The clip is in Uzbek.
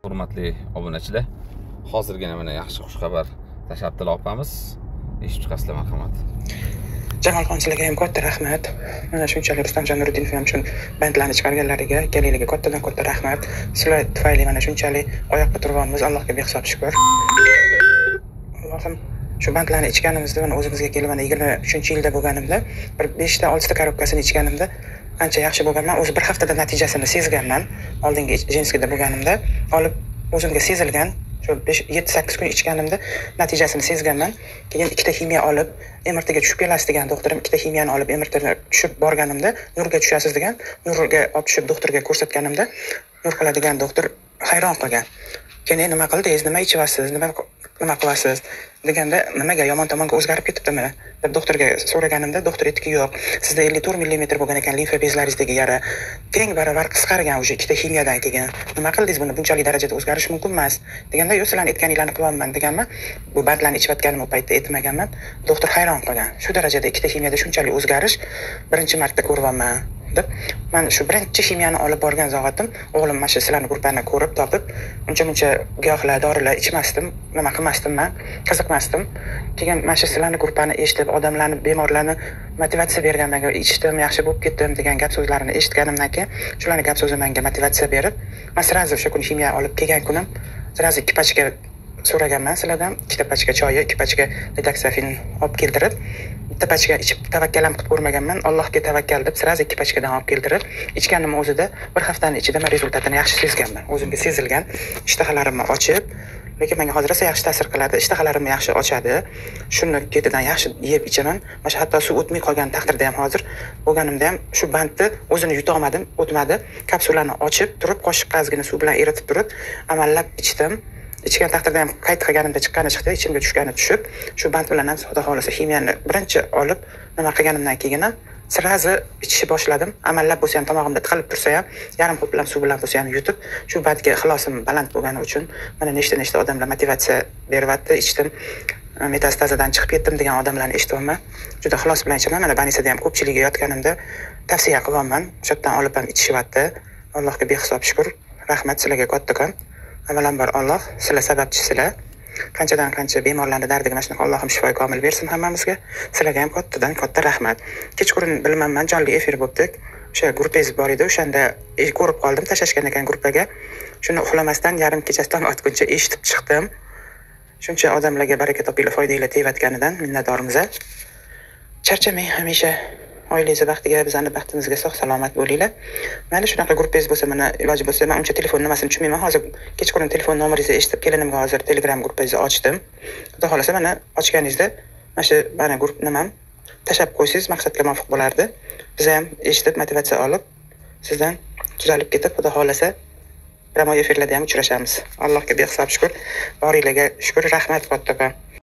Hurmatli obunachilar, hozirgina mana yaxshi xushxabar tashlabdilar opamiz. Eshitib chiqasizlar, marhamat. Jamolxon, sizlarga ham katta rahmat. Mana shunchalik Rustamjon Nuriddinov ham shu bandlarni chiqarganlariga, ikkalanglarga kattadan katta rahmat. Sizlar tufayli mana shunchalik oyoqqa turganmiz, Allohga behisob shukur. Allohim, shu bandlarni ichganimizda mana o'zimizga kelib, mana 23-yilda bo'lganimda bir 5 ta 6 ta korobkasini ichganimda ancha yaxshi bo'lganman. O'zi bir haftada natijasini sezganman. Oldingi jenskida bo'lganimda olib o'zimga sezilgan. Shu 5, 7, 8 kun ichganimda natijasini sezganman. Keyin ikkita ximiya olib, MRTga tushib kelasiz degan doktorim, ikkita ximiyani olib MRTga tushib borganimda, Nurga tushasiz degan, Nurga olib tushib doktorga ko'rsatganimda, Nur qiladigan doktor hayron qolgan. Keyin "Nima qildingiz, nima ichyapsiz, nima qilyapsiz?" deganda, "Nimaga, yomon tomonga o'zgarib ketibdimi?" deb doktorga so'raganimda, doktor aytdiki, "Yo'q, sizda 54 millimetr bo'lgan ekan limfa bezlaringizdagi yara, teng baravar qisqargan уже ikkita ximiyadan keyin. Nima qildingiz buni, bunchalik darajada o'zgarish mumkin emas", deganda, "Yo'q, sizlarni aytganinglarni qilyapman", deganman. Bu bandlarni ichayotganim u paytda aytmaganman. Doktor hayron qolgan, "Shu darajada ikkita ximiyada shunchalik o'zgarish birinchi marta ko'ryapman", deb. Man shu birinchi ximiyani olib borgan zog'otim o'g'lim mana shu sizlarni gruppani ko'rib topib, uncha muncha giyohlar, dorilar ichmasdim, nima qilmasdim, man qiziqmasdim. Keyin mana shu sizlarni gruppani eshitib, odamlarni, bemorlarni motivatsiya bergan, menga "Ichdim, yaxshi bo'lib ketdim" degan gap so'zlarini eshitganimdan keyin, shularni gap so'zi menga motivatsiya berib, man сразу o'sha kuni ximiya olib kelgan kunim сразу ikki pachka so'raganman sizlardan, ikkita pachka choyi, ikki pachka litaksafin olib keltirib, bitta pachka ichib tavakkal ham qilib ko'rmaganman, Allohga tavakkal deb сразу ikki pachkadan olib keltirib ichganim o'zida bir haftani ichida man результат ini yaxshi sezganman, o'zimga sezilgan, ishtahalarimni ochib. Lekin menga hozir rosa yaxshi ta'sir qiladi, ishtahalarimni yaxshi ochadi, shuni ketidan yaxshi yeb ichaman. Mana shu hatto suv o'tmay qolgan taqdirda ham, hozir bo'lganimda ham shu bandni o'zini yuta olmadim, o'tmadi. Kapsulani ochib turib, qoshiqqa ozgina suv bilan eritib turib, amallab ichdim. Ichgan taqdirda ham qayt qilganimda chiqqani chiqdi, ichimga tushgani tushib, shu band bilan ham xudo xohlasa ximiyani birinchi olib nima qilganimdan keyin ham сразу ichishni boshladim. Amallab bo'lsa ham, tomog'imda tiqilib tursa ham, yarim ho'plam suv bilan bo'lsa ham yutib, shu bandga ixlosim baland bo'lgani uchun mana nechta nechta odamlar motivatsiya beryapti, "Ichdim, metastazadan chiqib ketdim" degan odamlarni eshityapman. Juda ixlos bilan ichaman. Mana больница da ham ko'pchiligiga yotganimda tavsiya qilyapman, o'sha yerdan olib ham ichishyapti. Allohga behisob shukur, rahmat sizlarga kattakon. Avvalambor Alloh, sizlar sababchisizlar. Qanchadan qancha bemorlarni dardiga mana shunaqa Allohim shifo komil bersin hammamizga. Sizlarga ham kattadan katta rahmat. Kechqurun bilmanman, jonli efir bo'libdi, o'sha gruppangiz bor edi, o'shanda ko'rib qoldim, tashlashgan ekan gruppaga. Shuni uxlamasdan yarim kechasi tong otguncha eshitib chiqdim. Shuncha odamlarga baraka topinglar, foydanglar tegayotganidan minnatdormiz. Charchamang, hamisha oilangizni baxtiga, bizani baxtimizga sog' salomat bo'linglar. Mayli, shunaqa gruppangiz bo'lsa, mana iloji bo'lsa, man uncha telefon nimasini tushunmayman. Hozir kechqurun telefon nomeringizni eshitib, kelinimga hozir Telegram gruppangizni ochdim. Xudo xohlasa, mana ochganingizda mana shu mana guruh nimam tashlab qo'ysangiz, maqsadga muvofiq bo'lardi. Biz ham eshitib, motivatsiya olib, sizdan tuzalib ketib, xudo xohlasa, прямой efirlarda ham uchrashamiz. Allohga behisob shukur, boringlarga shukur, rahmat kattakon.